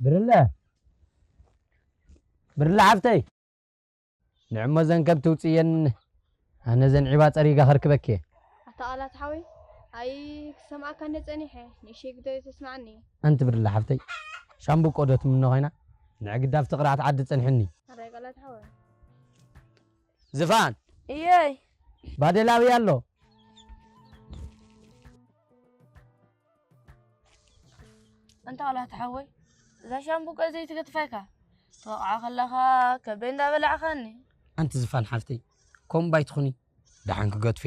ብርለ፣ ብርለ ሓፍተይ፣ ንዕሞ ዘን ከብቲ ውፅየን፣ ኣነ ዘን ዒባ ፀሪጋ ከርክበኪ እየ። ኣታ ቃላት ሓወይ፣ ኣይ ክሰምዓካ እንደ ጸኒሐ፣ ንእሽተይ ግደ ተስማዓኒ። ኣንቲ ብርለ ሓፍተይ፣ ሻምብቆ ዶ ትምኖ ኮይና? ንዕግዳፍ ትቕራዕቲ ዓዲ ጸንሕኒ። ኣራይ ቃላት ሓወይ። ዝፋን። እየይ። ባደላዊ ኣሎ። ኣንታ ቃላት ሓወይ፣ እዛ ሻምብቆ ዘይትገትፋይካ? ትወቕዓ ከለኻ ከበይ እንዳበላዕኻኒ? ኣንቲ ዝፋን ሓፍተይ፣ ኮምባይ ትኹኒ፣ ደሓን ክገትፌ፣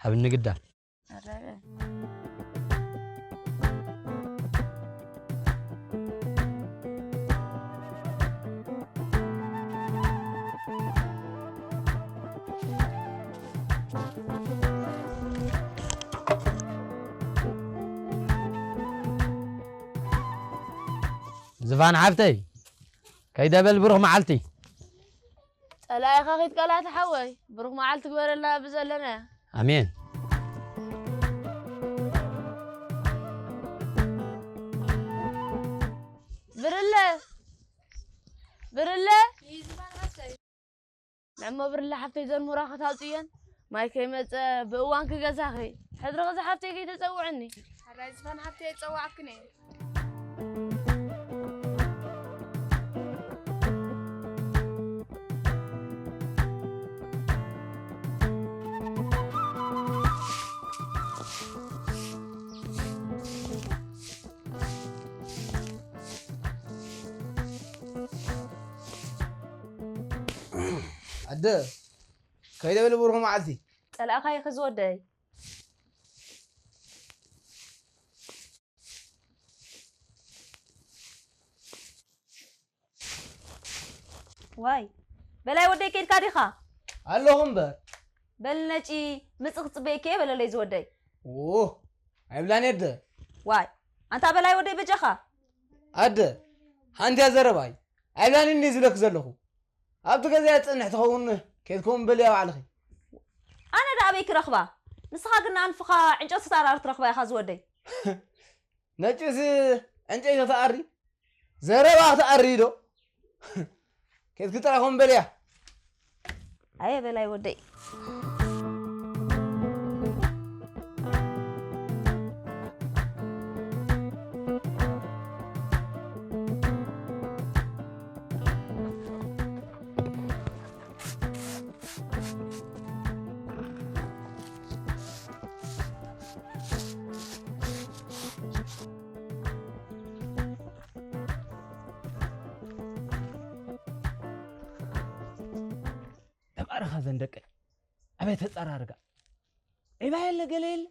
ሃብኒ ግዳ። ኣረበ። ዝፋን ሓፍተይ፣ ከይደበል ብሩኽ መዓልቲ። ጸላኢኻ ኺድ ቃላት ሓወይ፣ ብሩኽ መዓልቲ ግበረልና ብዘለና። ኣሜን። ብርለ፣ ብርለ። ንዕሞ ብርለ ሓፍተይ ዘን ሙራኻት ኣውፅየን፣ ማይ ከይመፀ ብእዋን ክገዛኺ። ሕድሪ ኸዚ ሓፍተይ ከይተፀውዕኒ። ሓራይ ዝፋን ሓፍተይ የፀዋዕክን እየ። ኣደ፣ ከይደ በሊ ብሩኽ መዓልቲ። ጸላእኻዮ ኸዚ ወደይ። ዋይ፣ በላይ ወደይ ከይድካ ዲኻ? ኣለኹ እምበር። በል ነጪ፣ ምጽእ ክጽበየኪ እየ በለለይ ዝወደይ። ኦ፣ ኣይብላን የደ። ዋይ፣ ኣንታ በላይ ወደይ በጃኻ። ኣደ፣ ሓንቲ እያ ዘረባይ። ኣይብላን እንዲ ዝብለክ ዘለኹ። ኣብቲ ገዛ እያ ትጸንሕ ትኸውን፣ ከይድኩም በልያ ባዕልኺ። ኣነ ደኣ ኣበይ ክረኽባ? ንስኻ ግን ኣንፍኻ ዕንጨይቲ ትኣራሪ ትረኽባ ኢኻ ዝወደይ። ነጭስ ዕንጨይቲ ተኣሪ፣ ዘረባ ተኣሪ ዶ? ከይድኪ ጥራይ ኮን በልያ። ኣየ በላይ ወደይ። ተባረኻ ዘን ደቀይ። ኣበይ ተጸራርጋ? ዒባ የለ ገለ የለ።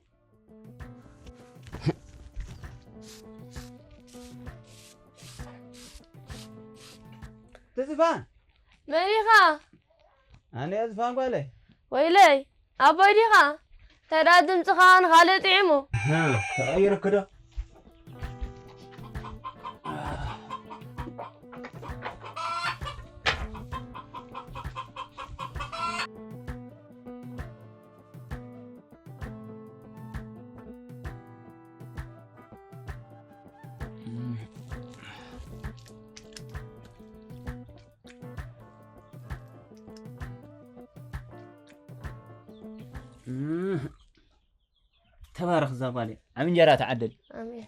ተስፋ! መን ኢኻ? ኣነ እየ ዝፋን ጓለይ። ወይለይ፣ ኣቦይ ዲኻ? እንታይ ደኣ ድምፅኻ ንኻልእ ጥዒሙ? ሃ፣ ተቐይሩኪ ዶ? እም፣ ተባረኽ እዛ ጓለይ። ዓቢ እንጀራ ተዓደል። ኣሜን።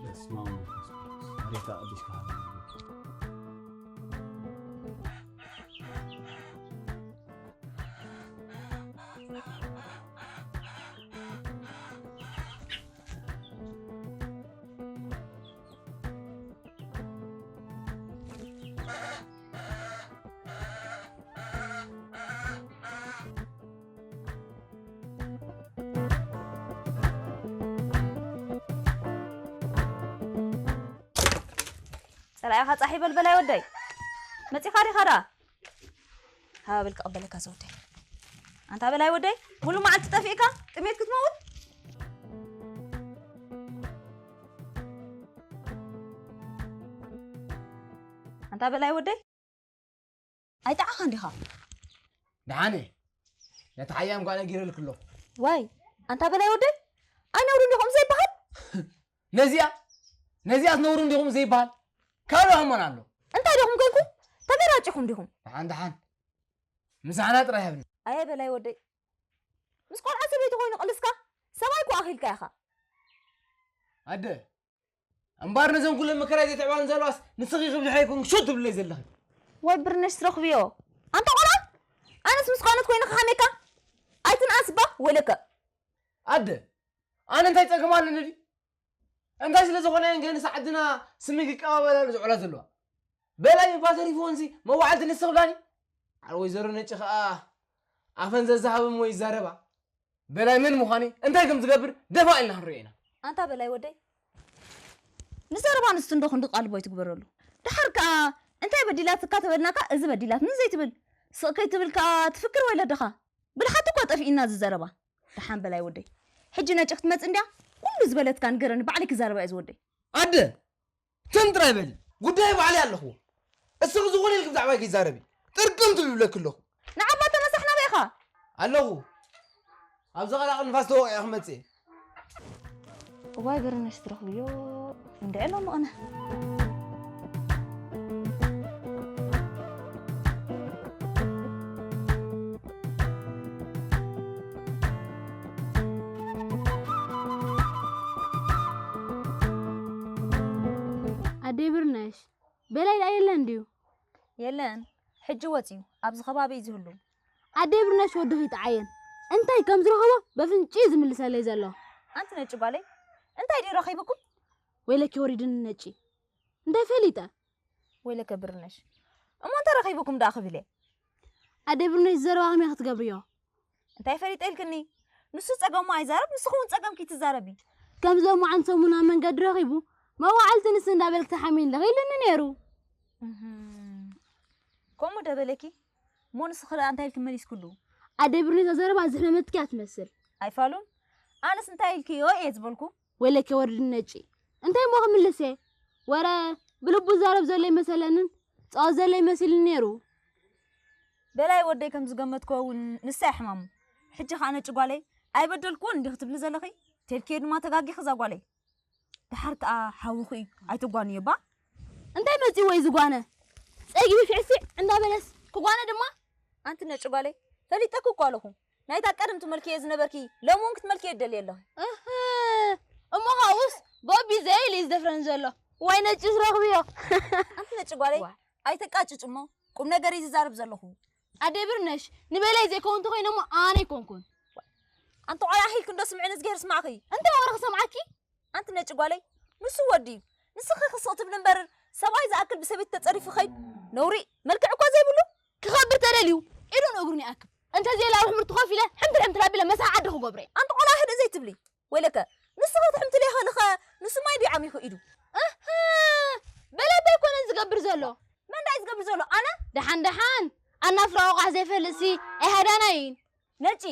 በስመ አብ ወመንፈስ ቅዱስ። መሬት ኣቅዲስካ ሃበኒ። ጸላኢኻ ጻሒ በል በላይ ወደይ። መጺኻ ዲኻ ደኣ? ሃባ በል ክቐበለካ ዘወደይ። ኣንታ በላይ ወደይ፣ ሙሉ መዓልቲ ጠፊእካ ጥሜት ክትመውት? ኣንታ ኣንታ በላይ ወደይ፣ ኣይጠዓኻን ዲኻ? ደሓነ፣ ነቲ ሓያም ጓል ነጊረልክ ኣለኹ። ዋይ፣ ኣንታ በላይ ወደይ፣ ኣይነብሩ እንዲኹም ዘይበሃል። ነዚኣ፣ ነዚኣስ ነውሩ እንዲኹም ዘይበሃል። ካልእ ህሞን ኣሎ። እንታይ ዲኹም ኮንኩም? ተገራጭኹም ዲኹም? ደሓን፣ ደሓን። ምሳሕና ጥራይ ሃብኒ። ኣየ በላይ ወደይ፣ ምስ ቆልዓ ሰበይቲ ኮይኑ ቅልስካ፣ ሰብኣይ እኮ ኣኺልካ ኢኻ። ኣደ፣ እምባር ነዘን ኩለን መከራ ዘይትዕባን ዘለዋስ ንስኺ ክብድሐ ይኮንክ ሹት ትብለይ ዘለኺ። ወይ ብርነሽ ትረኽብዮ። ኣንታ ቆልዓ፣ ኣነስ ምስ ጓነት ኮይነ ክሓሜካ? ኣይትንኣስ እባ ወለከ። ኣደ፣ ኣነ እንታይ ጸገም ኣለኒ ድዩ? እንታይ ስለ ዝኾነ እየን ገንስ ዓድና ስሚ ክቀባበላሉ ዝዕላ ዘለዋ? በላይ እባ ተሪፍወንሲ መዋዕልቲ ንስኽ ብላኒ። ኣረ ወይዘሮ ነጭ ኸኣ ኣፈን ዘዛሃብ እሞ ይዛረባ። በላይ መን ምዃኒ እንታይ ከም ዝገብር ደፋ ኢልና ክንሪኦ ኢና። ኣንታ በላይ ወደይ፣ ንዘረባ ንስቲ እንዶ ክንዲ ቃልቦ ኣይትግበረሉ። ደሓር ከኣ እንታይ በዲላትካ ተበልናካ፣ እዚ በዲላትኒ ዘይትብል፣ ስቕ ከይትብል ከኣ ትፍክር ወይ ለደኻ። ብልሓት እኳ ጠፊእና እዚ ዘረባ። ደሓን በላይ ወደይ፣ ሕጂ ነጭ ክትመጽእ እንድያ፣ ኩሉ ዝበለትካ ንገረኒ፣ ባዕለይ ክዛረባ እየ ዝወደይ። ኣደ፣ ትም ጥራይ በሊ፣ ጉዳይ ባዕለይ ኣለኹዎ። እስኺ ዝኾነ ኢልኪ ብዛዕባይ ከይዛረቢ፣ ጥርቅም ትብሊ ይብለኪ ኣለኹ። ንዓባ ተመሳሕ ናበይ ኢኻ? ኣለኹ። ኣብዚ ቀላቕል ንፋስ ተወቒዐ ክመጽእ እየ። እዋይ በርነሽ ትረኽብዮ፣ እንድዒ ሎሚ ቅነ። ኣደይ ብርነሽ፣ በላይ ደኣ የለን ድዩ? የለን፣ ሕጂ ወጺኡ፣ ኣብዚ ከባቢ እዩ ዝህሉ። ኣደይ ብርነሽ ወዱ ከይጠዓየን፣ እንታይ ከም ዝረኸቦ በፍንጭ እዩ ዝምልሰለይ ዘሎ። ኣንቲ ነጭ ጓለይ፣ እንታይ ድዩ ረኺብኩም? ወይለኪ ወሪድኒ ነጪ። እንታይ ፈሊጠ? ወይለከ ብርነሽ። እሞ እንታይ ረኺብኩም ደኣ ክብል እየ? ኣደይ ብርነሽ ዘረባ ከመይ ክትገብርዮ? እንታይ ፈሊጠ ኢልክኒ? ንሱ ጸገሙ ኣይዛረብ፣ ንስኺ እውን ጸገምኪ ትዛረቢ። ከም ሎማዓንቲ ሰሙን ኣብ መንገዲ ረኺቡ፣ መዋዕልቲ ንስ እንዳበልክ ተሓሚን ለኺ ኢሉኒ ነይሩ። እህም። ከምኡ ዶ በለኪ? እሞ ንስኺ ደኣ እንታይ ኢልኪ መሊስክሉ? ኣደይ ብርነሽ ዘረባ ዘሕመመትኪ እያ ትመስል። ኣይፋሉን? ኣነስ እንታይ ኢልክዮ እየ ዝበልኩ? ወይለኪ ወርድኒ ነጪ። እንታይ እሞ ክምልስ እየ? ወረ ብልቡ ዝዛረብ ዘሎ ይመሰለንን ጻወት ዘሎ ይመሲልኒ ነይሩ። በላይ ወደይ ከም ዝገመትክዎ እውን ንሳ እያ ሕማሙ። ሕጂ ኸኣ ነጭ ጓለይ ኣይበደልክዎን እንዲኺ ትብሊ ዘለኺ? ቴልክዮ ድማ ተጋጊኺ እዛ ጓለይ። ደሓር ከኣ ሓውኺ እዩ ኣይትጓንዮ እባ። እንታይ መጺእዎ እዩ ዝጓነ? ጸጊቡ ፊዕፊዕ እንዳበለስ ክጓነ ድማ? ኣንቲ ነጭ ጓለይ ፈሊጠኪ እኮ ኣለኹ። ናይታ ቀደም ትመልክዮ ዝነበርኪ ሎሚ እውን ክትመልክዮ ትደልዮ ኣለኺ። እህ፣ እሞ ካብኡስ ቦቢ ዘይ ኢሉ እዩ ዝደፍረኒ ዘሎ። ዋይ ነጭ ዝረኽብዮ። ኣንቲ ነጭ ጓለይ ዋ። ኣይተቃጭጭ እሞ ቁም ነገር እዩ ዝዛረብ ዘለኹ። ኣደይ ብርነሽ ንበላይ ዘይከውን እንተኾይነ እሞ ኣነ ኣይኮንኩን። ኣንቲ ቆልዓ ሂልክ እንዶ ስምዕን እዝግሄር ስማዕኺ። እንታይ ወረ ክሰምዓኪ? ኣንቲ ነጭ ጓለይ ንሱ ወዲ እዩ። ንስኺ ክስቕ ትብሊ እምበር ሰብኣይ ዝኣክል ብሰበይቲ ተጸሪፉ ኸይድ ነውሪ መልክዕ እኳ ዘይብሉ። ክኸብር ተደልዩ ኢዱን እግሩን ይኣክብ። እንተ ዘየላ ኣብ ሕምርቱ ኮፍ ኢለ ሕምትር ሕምትር ኣቢለ መሳሕ ዓዲ ክገብረ እየ። ኣንቲ ቆልዓ ህድእ ዘይትብሊ። ወይለከ ንስኺ ትሕምትልዮ ኸለኸ ንሱ ማይ ድዩ ዓሚኹ ኢዱ? እህ፣ በላይ እንታይ ኮነ ዝገብር ዘሎ? መን ዳይ ዝገብር ዘሎ? ኣነ? ደሓን ደሓን ኣናፍራ ወቓሕ ዘይፈልጥሲ ኣይሃዳናይን። ነጪ፣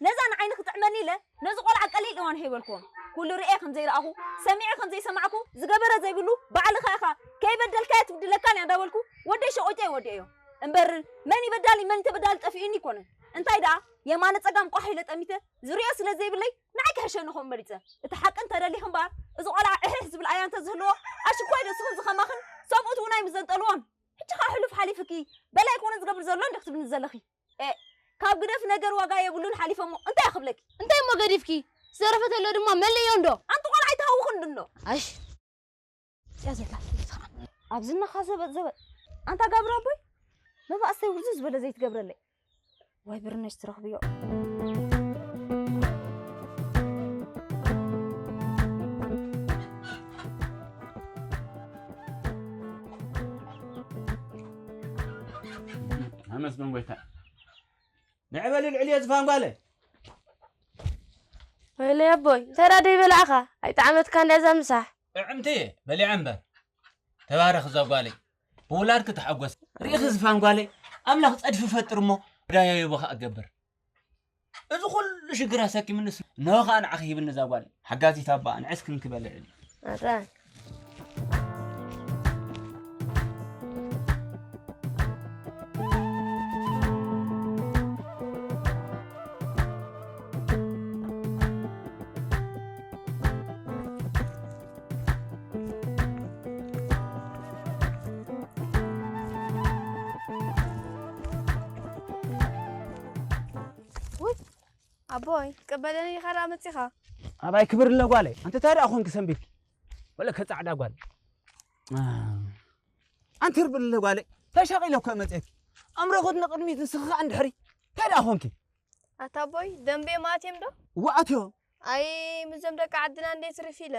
ነዛ ንዓይኒ ክጥዕመኒ ኢለ ነዚ ቆልዓ ቀሊል እዋን ኣይበልክዎን። ኩሉ ርእየ ከም ዘይረኣኹ፣ ሰሚዐ ከም ዘይሰማዕኩ፣ ዝገበረ ዘይብሉ፣ ባዕልኻ ኢኻ፣ ከይበደልካዮ ትብድለካን እያ እንዳበልኩ ወደይ ሸቆይጠ ይወድየዮ። እምበር መን ይበዳሊ መን ተበዳሊ ጠፊኡኒ ኣይኮነን። እንታይ ደኣ የማነ ጸጋም ቋሕ ኢለ ጠሚተ ዝርእዮ ስለ ዘይብለይ ንዓይ ክሕሸኒ ኾን መሪጸ። እቲ ሓቂ እንተደሊኺ እምበኣር እዚ ቆልዓ ዕሕሕ ዝብል ኣያ እንተዝህልዎ ኣሽኳይ ዶ ስኽን ዝኸማኽን ሰብኡት እውን ኣይምዘንጠልዎን። ሕጂ ኸኣ ሕሉፍ ሓሊፍኪ በላይ ኣይኮነን ዝገብር ዘሎ እንዲኺ ትብልኒ ዘለኺ። ኤ፣ ካብ ግደፍ ነገር ዋጋ የብሉን ሓሊፈሞ። እንታይ ክብለኪ? እንታይ እሞ ገዲፍኪ? ዝተረፈ ተሎ ድማ መልእዮ እንዶ። ኣንቲ ቆልዓ ኣይትሃውኽን እንዶ። ኣሽ። እዚኣ ዘላ ትብል ሰዓት። ኣብዚ እናኻ ዘበጥ ዘበጥ። ኣንታ ጋብር ኣቦይ፣ መባእሰይ ውርዙ ዝበለ ዘይትገብረለይ። ዋይ ብርነሽ ትረኽብዮ። ኣመስግን ጎይታ። ንዕበሊ ልዕልዮ ዝፋን ጓለ። ወይለይ ኣቦይ፣ እንታይ ደኣ ደይበላዕኻ? ኣይጠዓመትካ እንድያ እዛ ምሳሕ። ጥዕምቲ እየ በሊዐ እምበር። ተባረኽ እዛ ጓለይ። ብውላድኪ ተሓጎስ። ርኢኺ ዝፋን ጓለይ፣ ኣምላኽ ጸድፊ ፈጥር እሞ ዳያየቦ ኸኣ ገብር። እዚ ኩሉ ሽግር ኣሰኪምንስ፣ እንሆ ኸኣ ንዓኺ ሂብኒ እዛ ጓል። ሓጋዚት ኣባ፣ ንዕስ ክንክበልዕ ኢሉ። ኣረ። ቦይ፣ ትቀበለኒ ኢኻ ደኣ መጺኻ? ኣባይ ክብር ለጓለይ። ኣንቲ እንታይ ደኣ ኾንኪ ሰንቢትኪ? ወለከ ጻዕዳ ጓል። ኣንቲ ክብር ለጓለይ። ተሻቒለ እኮ መጺእኪ። ኣምረኹት ንቕድሚት ንስኺ ኸኣ ንድሕሪ። እንታይ ደኣ ኾንኪ? ኣታ ቦይ፣ ደንቤ ማእትዮም ዶ? ወኣትዮ። ኣይ፣ ምስዞም ደቂ ዓድና እንዴ ትርፍ ኢለ።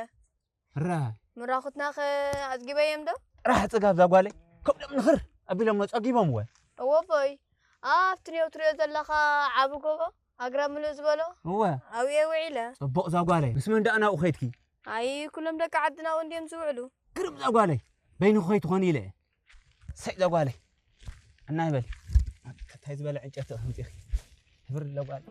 ራ ምራኹትናኸ ኣጽጊበዮም ዶ? ራሕ ጽጋብ ዛጓለይ። ከብዶም ንኽር ኣቢሎሞ ጸጊቦምወ። እወ ቦይ፣ ኣብቲ ኔው ትሪኦ ዘለኻ ዓቢ ጎቦ ኣግራብ ምሉእ ዝበሎ እወ። ኣብየ ውዒለ። ጽቡቕ ዛጓለይ። ምስ መን ደኣ ናብኡ ኸይድኪ? ኣይ፣ ኩሎም ደቂ ዓድና እውን ድዮም ዝውዕሉ። ግርም ዛጓለይ። በይንኺ ኸይትኾኒ ኢለ እየ። ሰይ ዛጓለይ። እናይ በሊ። እንታይ ዝበለ ዕንጨቲ ከምፂእኺ? ክብር ለጓል።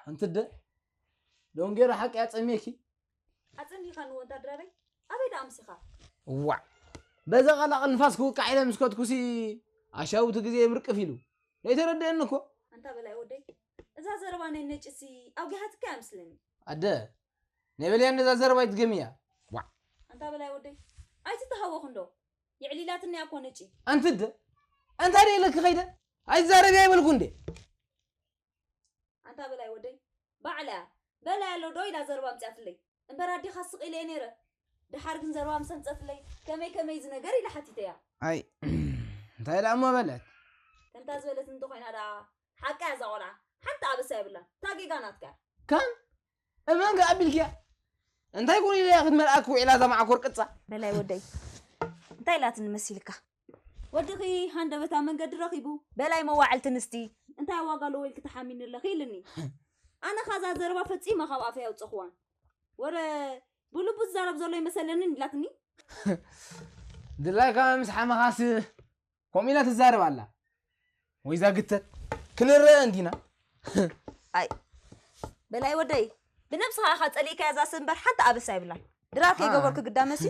ኣንቲ ኣደ፣ ዶንጌራ ሓቂ ኣጸሚእኪ? ኣጸሚኻኒ ወንታድራረይ፣ ኣበይ ደኣ ኣምሲኻ? እዋዕ፣ በዛ ቀላቕል ንፋስ ክውቃዕ ኢለ ምስ ከድኩሲ፣ ኣሻውቲ ግዜ ምርቅፍ ኢሉ። ዘይተረድአኒ እኮ። ኣንታ በላይ ወደይ፣ እዛ ዘረባ ናይ ነጭሲ ኣውጊሃትካ እያ መስለኒ። ኣደ፣ ናይ በልያ ነዛ ዘረባ ኣይትገምያ። ዋዕ። ኣንታ በላይ ወደይ፣ ኣይትተሃወኽ እንዶ። የዕሊላትኒ እያ እኮ ነጪ። ኣንቲ ኣደ፣ እንታይ ደኣ ኢለኪ ከይደ? ኣይትዛረቢ ኣይበልኩ እንዴ? ኣንታ በላይ ወደይ፣ ባዕላ እያ። በላይ ኣሎ ዶ ኢላ ዘረባ ኣምጺኣትለይ። እምበር ኣዴኻ ስቕ ኢለ እየ ነይረ። ደሓር ግን ዘረባ ምስ ኣምጸትለይ፣ ከመይ ከመይ እዚ ነገር ኢለ ሓቲተያ። ኣይ፣ እንታይ ደኣ እሞ በለት? ከምታ ዝበለት እንተኾይና ደኣ፣ ሓቃ እያ እዛ ቆልዓ። ሓንቲ ኣበሳ የብላን። እታ ጌጋ ናትካ እያ። ከም እመን ከኣ ኣቢልክያ። እንታይ ኩን ኢለያ ክትመልኣክ ውዒላ እዛ መዓኮር ቅጻ። በላይ ወደይ፣ እንታይ ኢላትኒ መሲልካ? ወድኺ ሃንደበታ መንገዲ ረኺቡ። በላይ መዋዕልቲ ንስቲ። እንታይ ዋጋ ኣለዎ ኢልኪ ትሓሚኒ ኣለኺ ኢልኒ። ኣነ ኻዛ ዘረባ ፈጺመ ካብ ኣፈይ ኣውጸኽዋን። ወረ ብልቡ ዝዛረብ ዘሎ ይመሰለንን ኢላትኒ። ድላይካ ምስ ሓመኻስ ከምኡ ኢላ ትዛረብ ኣላ። ወይዛ ግተት ክንረአ እንዲና። ኣይ በላይ ወደይ፣ ብነብስኻ ኢኻ ጸሊእካያ እዛ ስም እምበር ሓንቲ ኣበሳ የብላን። ድራር ከይገበርኩ ግዳመሲ።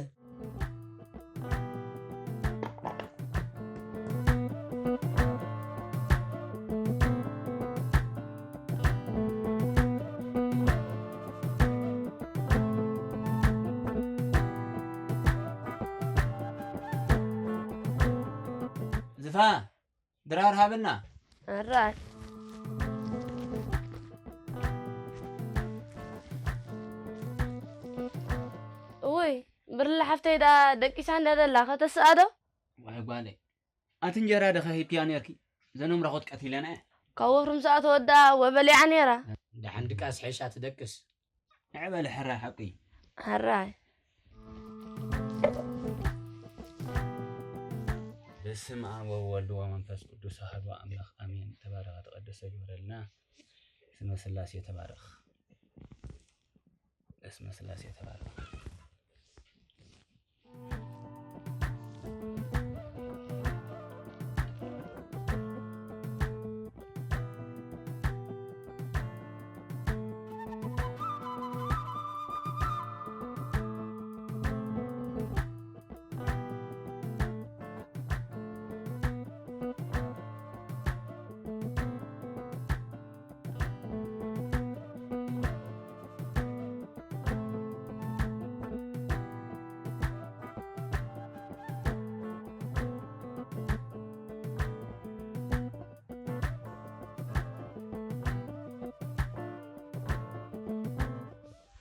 ዝፋ ድራር ሃብና። ኣራይ። እውይ፣ ብርለ ሓፍተይ ደኣ ደቂሳ እንዳ ዘላ ከተስኣ ዶ? ዋይ ጓለይ፣ ኣቲ እንጀራ ዶ ከሂብክያ ነርኪ? ዘን ኣምራኾት ቀቲለና እያ። ካብ ወፍሪ ምስ ኣተወት ደኣ ወበሊዓ ነይራ። ደሓን ድቃስ ሒሻ ትደቅስ። ንዕ በሊ ሕራይ ሓቂ። ሕራይ። በስመ ኣብ ወወልድ ወመንፈስ ቅዱስ ኣሐዱ ኣምላኽ ኣሜን። ተባረኸ ተቐደሰ ግበረልና። ስመ ስላሴ ተባረኽ። በስመ ስላሴ ተባረኽ።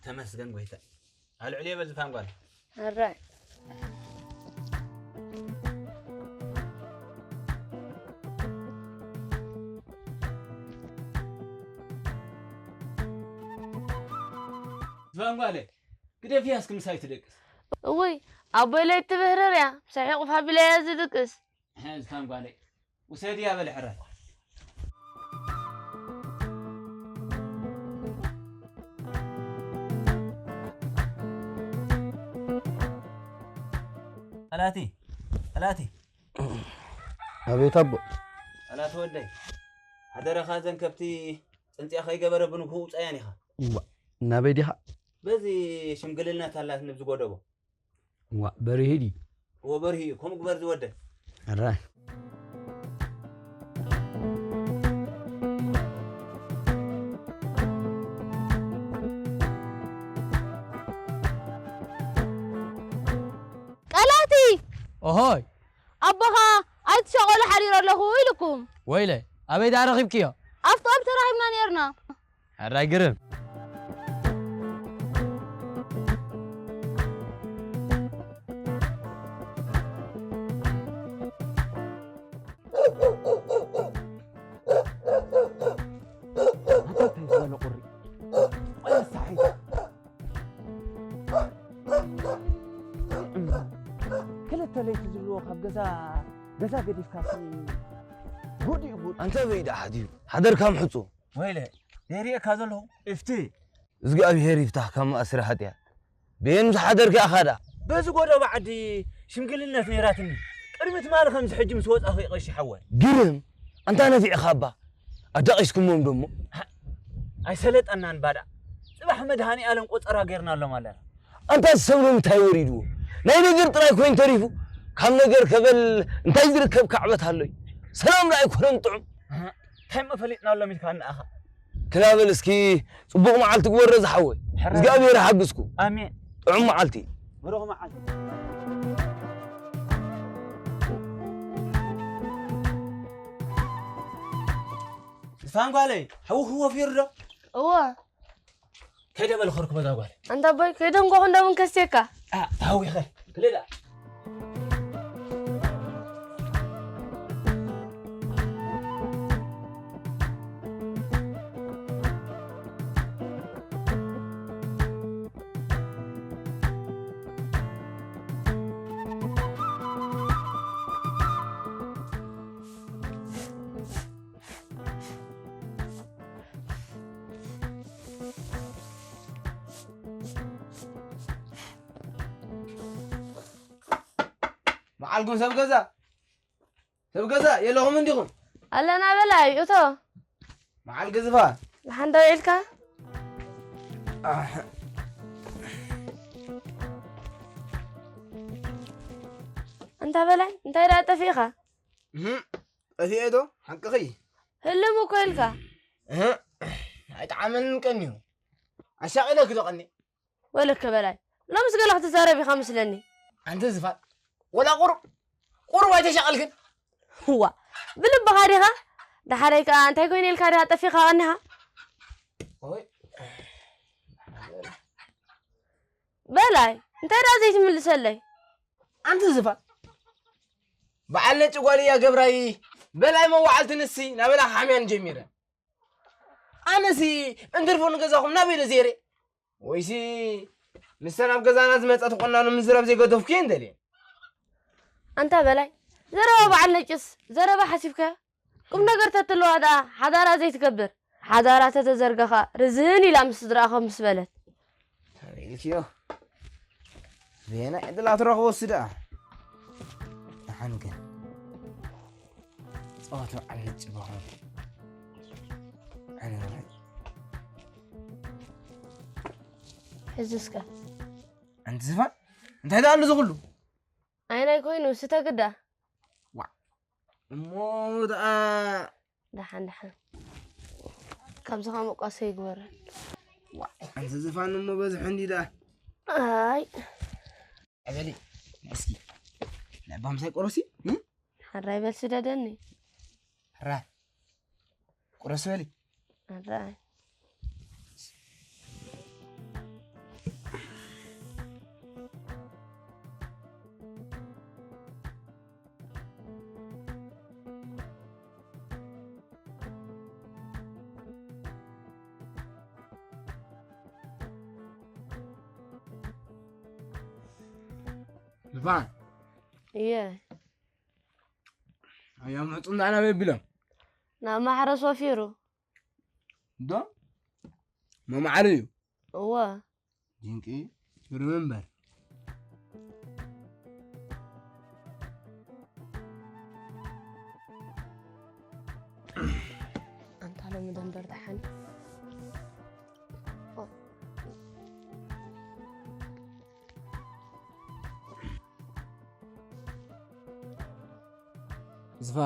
ተመስገን ጎይታ። ኣልዕልዮ በል ዝፋን ጓል። ኣራይ። ዝፋን ጓለ፣ ግደፍያ እስኪ ምሳይ ትደቅስ። እውይ፣ ኣቦይ ለይቲ ብህረር እያ፣ ምሳይ ሕቑፍ ኣቢለያ ዝድቅስ። ዝፋን ጓለ፣ ውሰድያ በል ሕራይ። ጠላቲ፣ ጠላቲ። ኣቤት ኣቦ። ጠላቲ ወደይ፣ ሓደራኻ እዘን ከብቲ ጽንጽያ ከይገበረ ብንግሆ ውጻያን ኢኻ። እዋ፣ ናበይ ዲኻ? በዚ ሽምግልና ታላት ንብዚ ጎደቦ። ዋ፣ በርሂ ድዩ? እወ፣ በርሂ እዩ። ከምኡ ግበር ዝወደ። ሕራይ። ኦሆይ! ኣቦኻ ኣይትሸቐሉ ሓዲረ ኣለኹ ኢሉኩም። ወይለ፣ ኣበይ ደኣ ረኺብክዮ? ኣብቲ ቀብሪ ተራኺብና ነይርና። ሕራይ ግርም። ኣታ እንታይ ዝበለ ቁሪ? ቆይ ንሳሐይ። ክልተ ለይቲ ዝብልዎ ካብ ገዛ፣ ገዛ ገዲፍካ ሲ ጉድ እዩ ጉድ። ኣንተ በይ ደኣ ሓዲሩ ሓደርካ ምሕጹ። ወይለ፣ ዘይርእየካ ዘለኹ እፍቲ። እግዚኣብሔር ይፍታሕካ ማእስረ ሓጢኣት። ብየን ምስ ሓደርካ ኢኻ ደኣ። በዚ ጎደቦ ዓዲ ሽምግልነት ነይራትኒ። ቅድሚ ትማሊ ከምዚ ሕጂ ምስ ወጻኹ ይቐሺ ሓወይ። ግርም፣ ኣንታ ነፊዕኻ እባ። ኣዳቒስኩሞም ዶ እሞ? ኣይሰለጠናን ባዳ። ጽባሕ መድሃኒኣለም ቆጸራ ጌርናሎም ኣለና። ኣንታ ዝሰብሩ እንታይ ወሪድዎ? ናይ ነገር ጥራይ ኮይኑ ተሪፉ፣ ካብ ነገር ከበል እንታይ ዝርከብ ካዕበት ኣሎይ? ሰላም ደኣ ኣይኮነን ጥዑም። እንታይ እሞ ፈሊጥናሎም ኢልካ ንኣኻ? ክላበል እስኪ ጽቡቕ መዓልቲ ግበሮ ዝሓወይ። ሕራይ። እግዚኣብሔር ይሓግዝኩ። ኣሜን። ጥዑም መዓልቲ። ብሩኽ መዓልቲ። ዝፋን ጓለይ፣ ሓውኺ ወፊሩ ዶ? እወ። ከይደ በል ኸርኩ በዛ ጓል። ኣንታ ኣቦይ፣ ከይደ እንኳ ክንደምን ከስቴካ። አ፣ ታዊኸ፣ ክልላ። መዓልኩም ሰብ ገዛ፣ ሰብ ገዛ የለኹም እንዲኹም? ኣለና በላይ፣ እቶ። መዓል ገዝፋ። ደሓን ዶ ውዒልካ? ኣሕ። እንታ በላይ፣ እንታይ ደኣ ጠፊእኻ? እህ፣ ጠፊኤ ዶ? ሓቅኺ። ህልም እኮ ኢልካ። እህ፣ ኣይጠዓመንን ቀንዩ። ኣሻቒለኪ ዶ ቀኒ? ወለከ በላይ፣ ሎምስ ገለ ክትዛረብ ኢኻ መስለኒ። ኣንቲ ዝፋን፣ ወላ ቁሩብ፣ ቁሩብ ኣይተሻቐልክን? እዋ፣ ብልብኻ ዲኻ? ደሓረይ ከኣ እንታይ ኮይነ ኢልካ ዲኻ ጠፊእካ ቀኒኻ? ኦይ። በላይ፣ እንታይ ደኣ ዘይትምልሰለይ? ኣንቲ ዝፋን፣ በዓል ነጭ ጓል እያ ገብራይ፣ በላይ መዋዕልቲ ንሲ ናበላ ሓምያን ጀሚረ። ኣነሲ እንትርፎ ንገዛኹም ናበይ ዶ ዜረ? ወይሲ ምሰን ኣብ ገዛና ዝመጻ ተቆናኑ ምዝራብ ዘይገደፍኩ እየ እንደልየ። ኣንታ በላይ፣ ዘረባ በዓል ነጭስ ዘረባ ሓሲብካዮ? ቁም ነገር ተትለዋ ደኣ ሓዳራ ዘይትገብር። ሓዳራ ተተዘርገኻ ርዝን ኢላ ምስ ስድራኻ ምስ በለት። ተበይልክዮ። ዜና ዕድላ ትረኽቦ እሱ ደኣ። ደሓን ግን። ጸወት በዓል ነጭ በኹም። ኣነ በላይ። ሕዚ እስከ። ኣንቲ ዝፋን፣ እንታይ ደኣ ኣሎ እዚ ኩሉ? ኣይናይ ኮይኑ፣ ስተ ግዳ። ዋ፣ እሞ ደኣ ደሓን፣ ደሓን። ካብዚ ኸኣ መቋሰ ይግበረን። ዋ፣ ኣንቲ ዝፋን እሞ በዝሑ እንዲ ደኣ። ኣይ። ኣበሊ፣ እስኪ፣ ናይ ባምሳይ ቆረሲ፣ እም? ሓራይ በል ስደደኒ። ሕራይ። ቁረስ በሊ። ኣራይ። ልባን። እየ። ኣያ መጹ እንዳ ናበይ ቢሎም? ናብ ማሕረስ ወፊሩ። ዶ? መማዕረ እዩ። እወ። ድንቂ። ሪመምበር። ኣንታ ሎሚ ደንበር ደሓን። ዝፋ፣